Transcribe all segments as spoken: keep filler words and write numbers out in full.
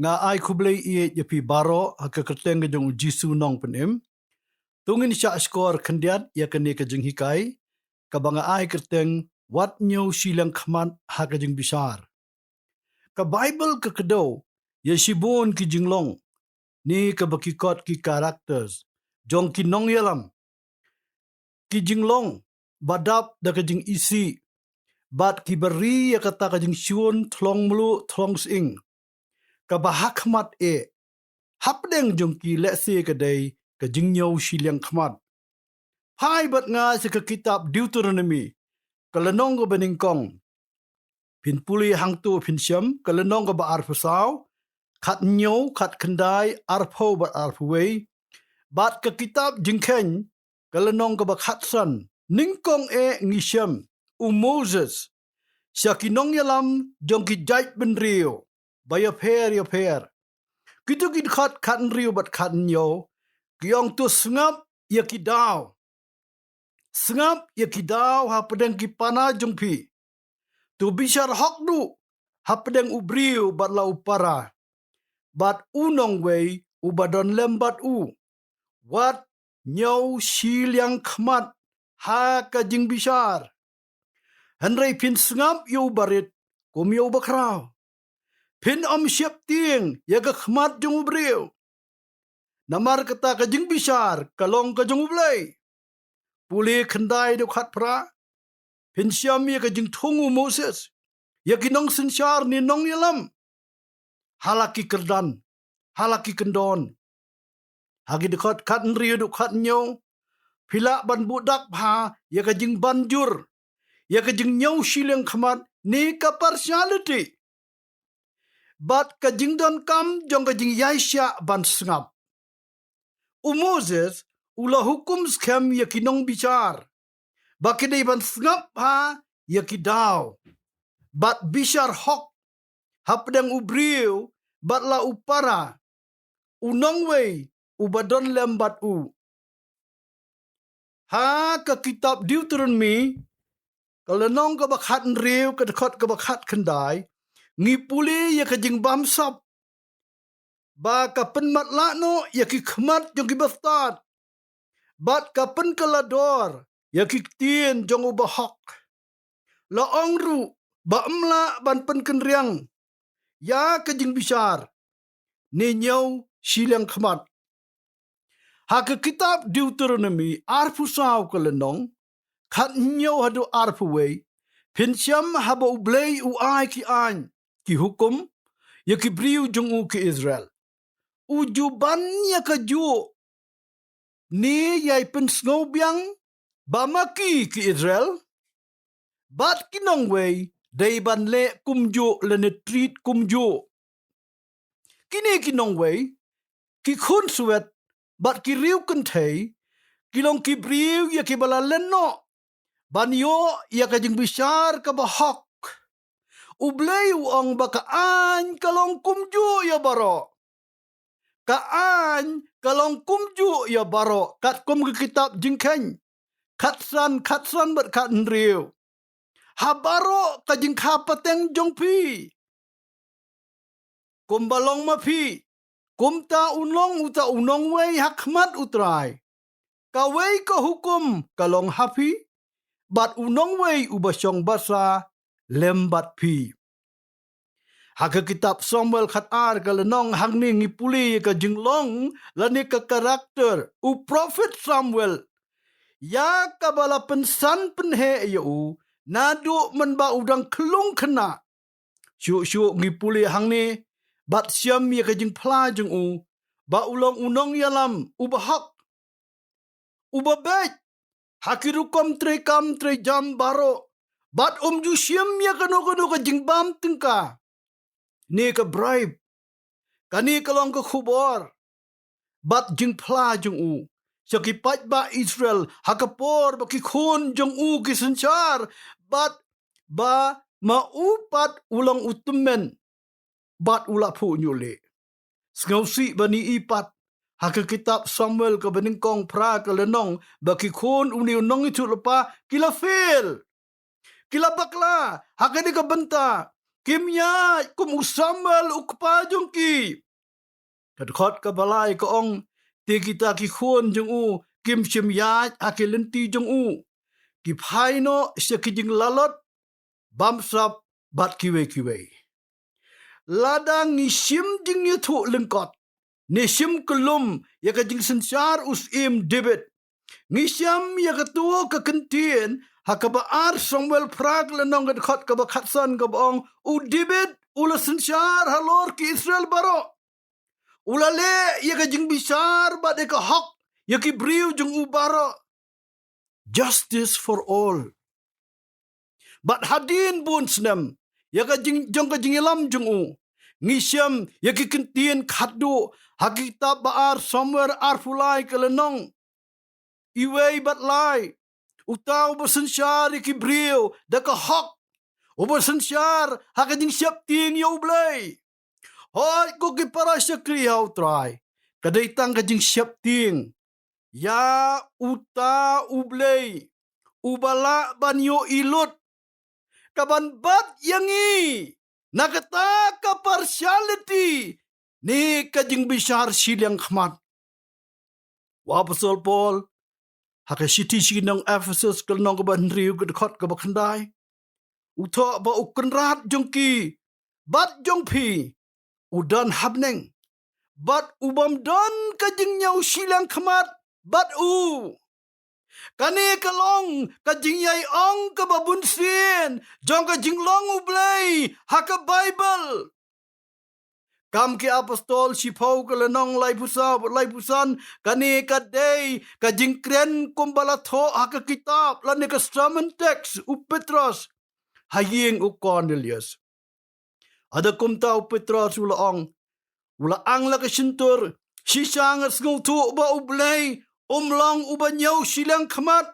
Nga ai khublei ïa phi baroh ha ka kyrteng ka jong u Jisu Nongpynim. To ngin shah shkor khyndiat ïa kane ka jinghikai kaba nga ai kyrteng Wat Ñiew Shiliang Khmat ha ka Jingbishar. Ka Baibl ka kdew ïa shibun ki jinglong ne kaba ki kot ki characters jong ki nongïalam, ki jinglong ba dap da ka jingisih bad kiba ri ïa kata ka jingshun thlong mluh thlong sying, kaba ha khmat eh, hapdeng jong ki lehse ka dei ka jingñiew shiliang khmat. Phai bad nga sha ka kitab Deuteronomi, ka lynnong kaba nyngkong. Phin pule hangto phin shem, ka lynnong kaba arphew saw, khatñiew, khatkhyndai, arphew bad arphew wei. Bad ka kitab Jingkheiñ, ka lynnong kaba khatsan, nyngkong eh ngi shem u Moses sha ki nongïalam jong ki jaitbynriew ba ïapher ïapher. Kito ki dkhot khathynriew bad khathynñiew ki ong, to sngap ïa ki daw. Sngap ïa ki daw hapdeng ki pana jong phi. To bishar hok duh hapdeng u briew bad la u para, bad u nongwei uba don lem bad u. Wat ñiew shiliang khmat ha ka jingbishar. Hynrei phin sngap ïa u barit kum ïa u bakhraw. Phin ym sheptieng ïa ka khmat jong u briew. Namar kata ka jingbishar ka long ka jong U Blei. Pule khyndai haduh khatphra. Phin shem ïa ka jingthung u Moses ïa ki nongsynshar ne nongïalam ha la ki kyrdan, ha la ki kyndon. Ha ki dkhot khathynriew haduh khathynñiew, phi lah ban buh dak bha ïa ka jingbanjur ïa ka jingñiew shiliang khmat ne ka partiality bad ka jingdonkam jong ka jingïaishah ban sngap. U Moses u la hukum skhem ïa ki nongbishar ba ki dei ban sngap bha ïa ki daw bad bishar hok hapdeng u briew bad la u para, u nongwei uba don lem bad u. Ha ka kitab Deuteronomi, ka lynnong kaba khathynriew, ka dkhot kaba khatkhyndai, ngi pule ïa ka jingbamsap ba ka pynmatlah noh ïa ki khmat jong ki bastad bad ka pynkylla dor ïa ki ktien jong u bahok. La ong ruh ba ym lah ban pynkynriang ïa ka jingbishar ne ñiew shiliang khmat. Ha ka kitab Deuteronomi arphew saw, ka lynnong khathynñiew haduh arphew wei, phin shem haba U Blei u ai ki aiñ, ki hukum ïa ki briew jong u ki Israel. U ju ban ïa kajuh ne ïai pynsngewbiang ba ma ki, ki Israel bad ki nongwei dei ban leh kumjuh lane treat kumjuh. Kine ki nongwei, ki khun swet bad ki riew kynthei, ki long ki briew ïa kiba la len noh ban ïoh ïa ka jingbishar kaba hok. U Blei u ong ba ka aiñ ka long kumjuh ïa baroh. Ka aiñ ka long kumjuh ïa baroh, katkum ka kitab Jingkheiñ khatsan, khatsan bad khathynriew. Ha baroh ka jingkha pateng jong phi, kumba long ma phi, kumta un long uta u nongwei ha khmat U Trai. Kawei ka hukum ka long ha phi bad u nongwei uba shong basa lem bad phi. Ha ka kitab Samuel khatar, ka lynnong, hangne ngi pule ïa ka jinglong lane ka character u prophet Samuel, ïa kaba la pynsan pynheh ïa u naduh mynba u dang khlung khynnah. Shuh shuh ngi pule hangne bad shem ïa ka jingphla jong u ba u long u nongïalam uba hok, uba beit ha ki rukom treikam treijam baroh, bad um ju shim ïa kano kano ka jingbam tyngka ne ka bribe. Kane ka long ka khubor bad jingphla jong u sha ki paidbah Israel ha ka por ba ki khun jong u ki synshar, bad ba ma u pat u long u tymmen bad u la phuh ñiuh lieh. Sngewsih ban ïohi pat ha ka kitab Samuel kaba nyngkong phra, ka lynnong, ba ki khun une u nongïathuhlypa ki la fail, ki la bakla ha kane ka bynta. kim ïaid kum u Samuel u kpa jong ki. Ka dkhot kaba lai ka ong, te kita ki khun jong u kim shym ïaid ha ki lynti jong u. Ki phai noh sha ki jinglalot, bamsap bad kiwei kiwei. Lada ngi shim jingïathuh lyngkot, ne shim kyllum ïa ka jingsynshar u syiem David, ngi shem ïa kato ka kyntien ha kaba ar Samuel phra ka lynnong ka dkhot kaba khatsan kaba ong, u David u la synshar halor ki Israel baroh. U la leh ïa ka jingbishar bad ïa ka hok ïa ki briew jong u baroh. Justice for all. Bad hadien bun snem, ïa ka jing, jong ka jingïalam jong u, ngi shem ïa ki kyntien khatduh ha ki kitab ba ar Samuel arphew lai ka lynnong, iwei bad lai. Uta uba synshar ïa ki briew da ka hok, uba synshar ha ka jingsheptieng ïa U Blei. Hooid, ko ki para shakri ha U Trai, ka dei tang ka jingsheptieng ïa uta U Blei uba lah ban ïohi lut, ka ban bat ïa ngi na kata ka partiality ne ka jingbishar shiliang khmat. U Apostol Paul ha ka shithi sha ki nong Ephesus ka lynnong kaba hynriew ka dkhot kaba khyndai, u thoh ba u Kynrad jong ki bad jong phi u don ha bneng, bad u bym don ka jingñiew shiliang khmat bad u. Kane ka long ka jingïai ong kaba bun sien jong ka jinglong U Blei ha ka Baibl. Kam ki Apostol shiphew ka lynnong laiphew saw, laiphew san, kane ka dei ka jingkren kumba la thoh ha ka kitab lane ka sermon text u Petros ha ïing u Cornelius. Haba kumta u Petros u la ong, u la ang la ka shyntur, shisha nga sngewthuh ba U Blei um long uba ñiew shiliang khmat.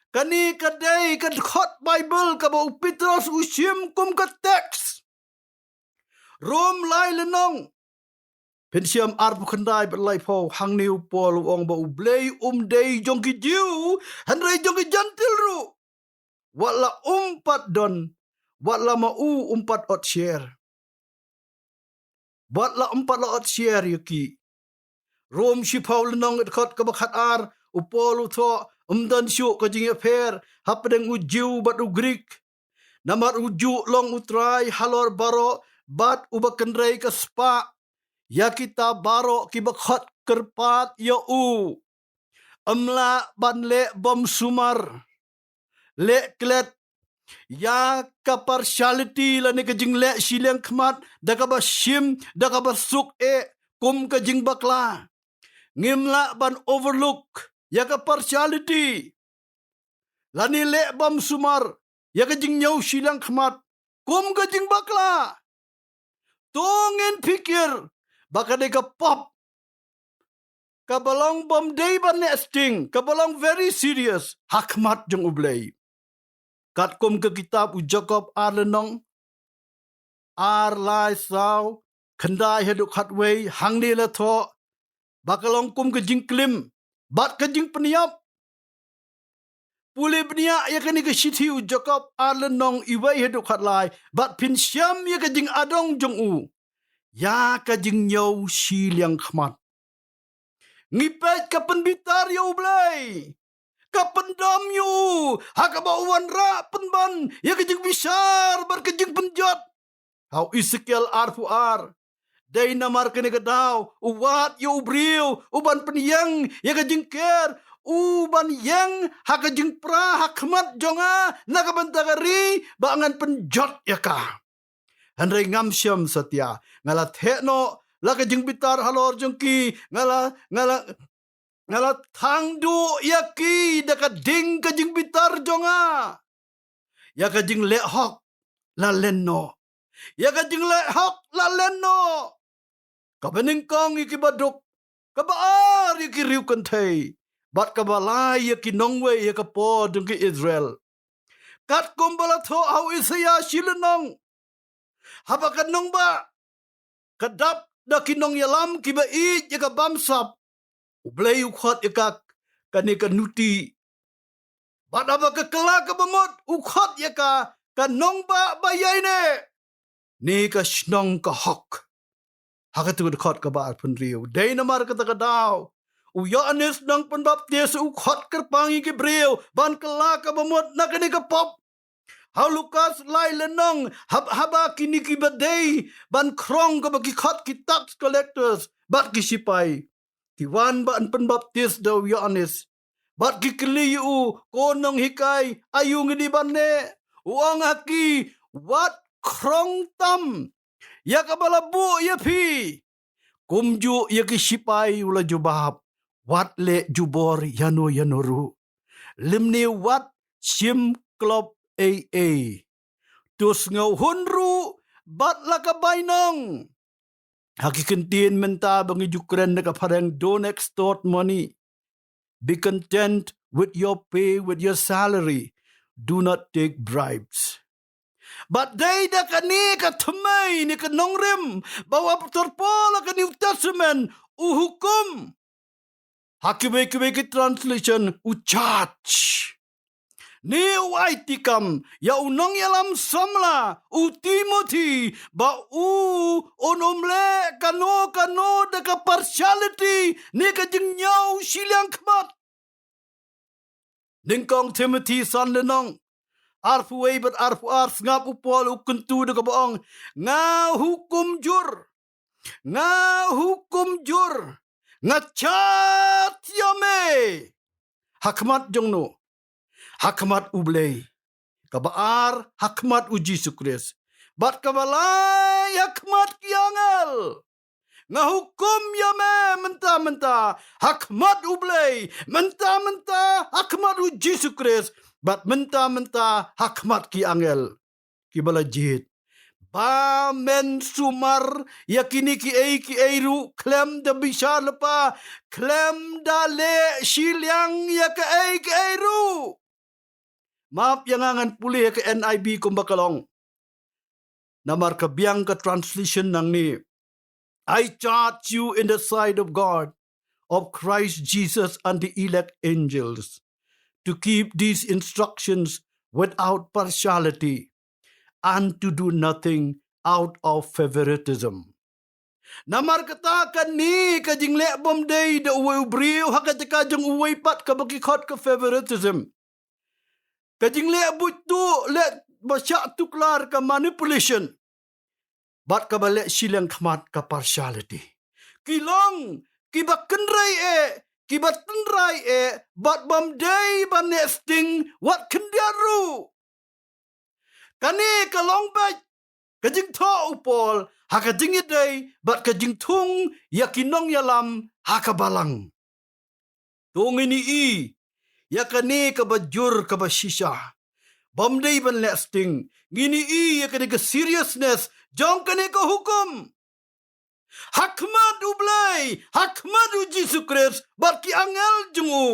Kane ka dei ka dkhot Baibl kaba u Petros u shim kum ka text. Rom lai lynnong, phin shem arphew khyndai bad laiphew, hangne u Paul u ong ba U Blei um dei jong ki Jiw, hynrei jong ki Jentil ruh. Wat la um pat don, wat la ma u um pat ot sher. Wat la um pat la ot sher ïa ki. Rom shiphew lynnong dkhot kaba khatar, u Paul u thoh, um don shuh ka jingïapher hapdeng u Jiw bad u Grik. Namar u juh long U Trai halor baroh, bad uba kynrei ka spah ïa kita baroh kiba khot kyrpad ïa u. Ym lah ban leh bymsumar, leh klet ïa ka partiality lane ka jingleh shiliang khmat da kaba shim, da kaba suk eh kum ka jingbakla. Ngim lah ban overlook ïa ka partiality lane leh bymsumar ïa ka jingñiew shiliang khmat kum ka jingbakla. To ngin pyrkhat ba ka dei ka pop kaba long bym dei ban neh sting, kaba long very serious ha khmat jong U Blei. Katkum ka kitab u Jakob ar lynnong, ar, lai, saw, khyndai haduh khatwei, hangne la thoh ba ka long kum ka jingklim bad ka jingpynïap. Pule bniah ïa kane ka shithi u Jakob ar lynnong, iwei haduh khatlai, bad phin shem ïa ka jingadong jong u ïa ka jingñiew shiliang khmat. Ngi peit ka pynbitar ïa U Blei, ka pyndom ïa u ha kaba u wanrah pynban ïa ka jingbishar bad ka jingpynjot. Ha u Esekiel arphew ar, dei namar kane ka daw u wad ïa u briew u ban pynïeng ïa ka jingker, u ban ïeng ha ka jingpra ha khmat jong nga na ka bynta ka ri, ba ngan pynjot ïa ka. Hynrei ngam shem satia, nga la theh noh la ka jingbitar halor jong ki, nga la, nga la, nga la thang duh ïa ki da ka ding ka jingbitar jong nga. Ïa ka jingleh hok la len noh, ïa ka jingleh hok la len noh. Kaba nyngkong ïa ki baduk, kaba ar ïa ki riewkynthei, bad kaba lai ïa ki nongwei ïa ka por jong ki Israel. Katkum ba la thoh ha u Isaïah shi lynnong, haba ka nongbah ka dap da ki nongïalam kiba ïeit ïa ka bamsap, U Blei u khot ïa ka kane ka nuti. Bad haba ka kylla kaba mut, u khot ïa ka ka nongbah ba ïaineh. Ne ka shnong ka hok. Ha katu ka dkhot kaba arphew hynriew. Dei namar kata ka daw, u Ïoannis nongpynbaptis u khot kyrpang ïa ki briew ban kylla ka bamut na kane ka pop. Ha u Lukas lai lynnong, hab-, haba kine kiba dei ban khrong kaba ki khot ki tax collectors bad ki shipai, ki wan ban pynbaptis da u Ïoannis. Bad ki kylli ïa u, "Ko nonghikai, aïu ngi dei ban leh?" U ong ha ki, "Wat khrong tam ïa kaba la buh ïa phi." Kumjuh ïa ki shipai u la jubab, "Wat leh jubor ïano ïano ruh, lymne wat shim klop ei ei. To sngewhun ruh bad la ka bainong." Ha ki kyntien mynta ba ngi ju kren na ka phareng, "Don't extort money. Be content with your pay, with your salary. Do not take bribes." Bad dei da kane ka thymmei ne ka nongrim ba u apostol Paul ha ka New Testament u hukum. Ha kiwei kiwei ki translation u charge. Ne u aiti kam ïa u nongïalam samla u Timothy ba u un ym leh kano kano da ka partiality ne ka jingñiaw shiliang khmat. Nyngkong Timothy san lynnong, arphew wei bad arphew ar, sngap u Paul u kyntu da kaba ong, "Nga hukum jur. Nga hukum jur. Nga chat ïa me." Ha khmat jong no? Ha khmat U Blei. Kaba ar, ha khmat U Jisu Khrist. Bad kaba lai, ha khmat ki angel. Nga hukum ïa me mynta mynta ha khmat U Blei, mynta mynta ha khmat U Jisu Khrist, bad mynta mynta ha khmat ki angel kiba la jied, ba men sumar ïa kine kiei kiei ruh khlem da bishar lypa, khlem da leh shiliang ïa kaei kaei ruh. Map ïa nga, ngan pule ïa ka N I V kumba ka long. Namar ka biang ka translation nangne. "I charge you in the sight of God, of Christ Jesus, and the elect angels, to keep these instructions without partiality, and to do nothing out of favoritism." Namar kata kane ka jingleh bym dei da uwei u briew ha ka jaka jong uwei pat, kaba ki khot ka favoritism. Ka jingleh buit tuh, leh ba shah tuklar, ka manipulation. Bad kaba leh shiliang khmat, ka partiality. Ki long kiba kynrei eh, kiba tynrai eh, bad bym dei ban neh sting wat khyndiat ruh. Kane ka long beit ka jingthoh u Paul ha ka jingïadei bad ka jingthung ïa ki nongïalam ha ka balang. To ngin ïohi ïa kane kaba jur kaba shisha. Bym dei ban leh sting, ngin ïohi ïa kane ka seriousness jong kane ka hukum. Ha khmat U Blei, ha khmat U Jisu Khrist bad ki angel jong u.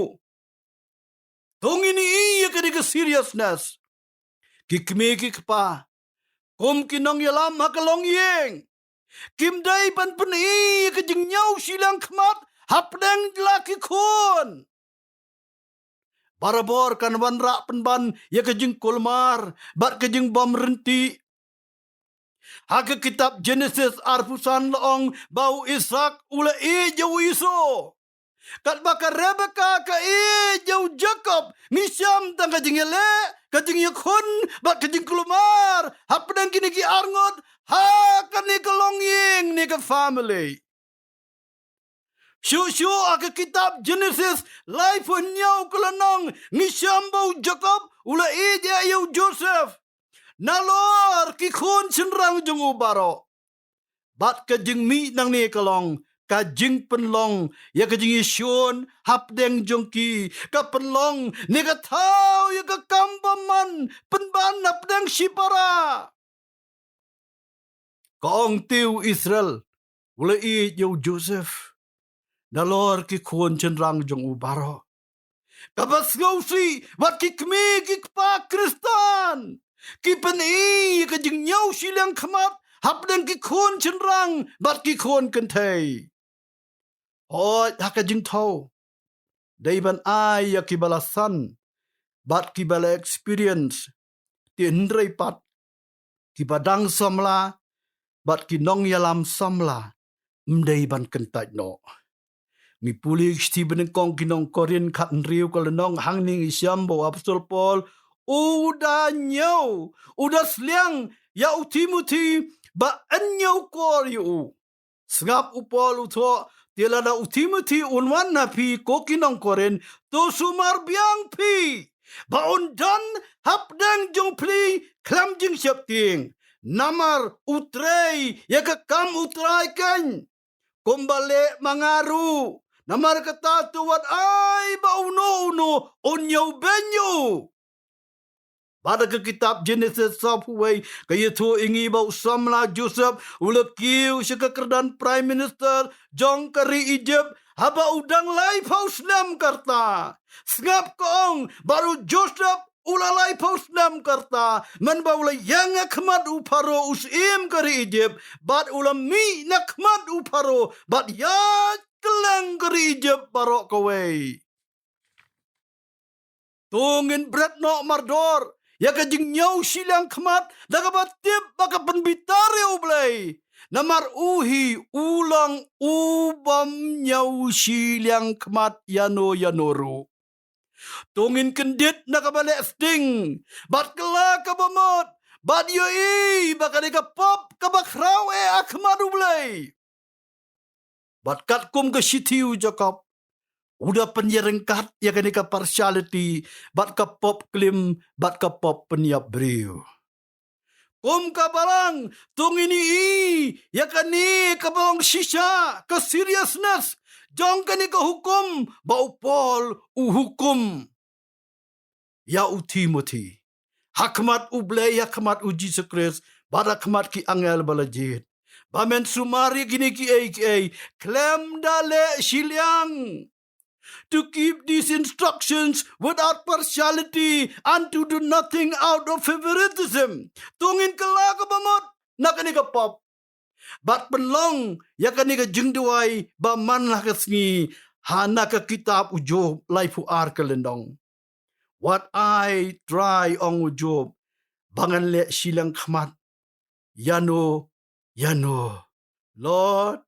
To ngin ïohi ïa kane ka seriousness. Ki kmie ki kpa, kum ki nongïalam ha ka longïing, kim dei ban pyni ïa ka jingñiaw shiliang khmat hapdeng la ki khun. Barabor kan wanrah pynban ïa ka jingkulmar bad ka jingbymryntih. Ha ka kitab Genesis arphew san la ong ba u Isak u la ïeit ïa u Esau. Katba ka Rebecca ka ïeit ïa u Jacob, ngi shem tang ka jingïaleh, ka jingïakhun bad ka jingkulmar hapdeng kine ki arngut ha kane ka longïing ne ka family. Shuh shuh ha ka kitab Genesis laiphew hynñiew ka lynnong, ngi shem ba u Jacob u la ïeit ïa u Joseph nalor ki khun shynrang jong u baroh. Bad ka jingmih nangne ka long ka jingpynlong ïa ka jingïashun hapdeng jong ki, ka pynlong ne ka thaw ïa ka kam bymman pynban hapdeng shipara. Ka ong te u Israel u la ïeit ïa u Joseph nalor ki khun shynrang jong u baroh. Kaba sngewsih bad ki kmie ki kpa Khristan, ki pyni ïa ka jingñiaw shiliang khmat hapdeng ki khun shynrang bad ki khun kynthei. Hooid, ha ka jingthaw dei ban ai ïa kiba la san bad kiba la experience, te hynrei pat kiba dang samla bad ki nongïalam samla ym dei ban kyntait noh. Ngi pule ki shithi banyngkong ki nong Korinth khathynriew ka lynnong, hangne ngi shem ba u Apostol Paul u da ñiew, u da sliang ïa u Timothi ba un ñiew kor ïa u. Sngap u Paul u thoh, te lada u Timothi un wan na phi ko ki nong Korinth, to sumar biang phi ba un don hapdeng jong phi khlem jingsheptieng. Namar u trei ïa ka kam u Trai keiñ. Kumba leh ma nga ruh, namar kata to wat ai ba uno uno un ñiew beiñ ïa u. Bad ha ka kitab Jenesis sawphew wei ka ïathuh ïa ngi ba u samla Joseph u la kiew sha ka kyrdan Prime Minister jong ka ri Egypt haba u dang laiphew snem ka rta. Sngap ka ong, bad u Joseph u la laiphew snem ka rta mynba u la ïeng ha khmat u Pharaoh u syiem ka ri Egypt, bad u la mih na khmat u Pharaoh bad ïaid kylleng ka ri Egypt baroh kawei. To ngin bret noh mardor ïa ka jingñiew shiliang khmat da kaba tip ba ka pynbitar ïa U Blei. Namar u hi u long u bym ñiew shiliang khmat ïano ïano ruh. To ngin kyndit na kaba leh sting bad kylla kaba mut bad ïohi ba ka dei ka pop kaba khraw eh ha khmat U Blei. Bad katkum ka shithi u Jakob u da pynïaryngkat ïa kane ka partiality bad ka pop klim bad ka pop pynïap briew. Kum ka Balang to ngin ïohi ïa kane kaba long shisha ka seriousness jong kane ka hukum ba u Paul u hukum ïa u Timothi ha khmat U Blei, ha khmat U Jisu Khrist bad ha khmat ki angel ba la jied, ba men sumar ïa kine kiei kiei khlem da leh shiliang. To keep these instructions without partiality and to do nothing out of favoritism. To ngin kylla kaba mut na kane ka pop bad pynlong ïa kane ka jingduwai ba man la ka sngi ha na ka kitab u Job laiphew ar ka lynnong. Wat ai Trai, ong u Job, ba ngan leh shiliang khmat ïano ïano. Lord,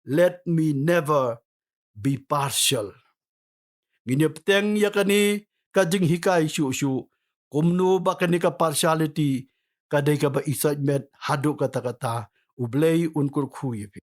let me never be partial. Ngin ïa bteng ïa kane ka jinghikai shuh shuh kumno ba kane ka partiality ka dei kaba i sait met haduh katta katta. U Blei un kyrkhu ïa phi.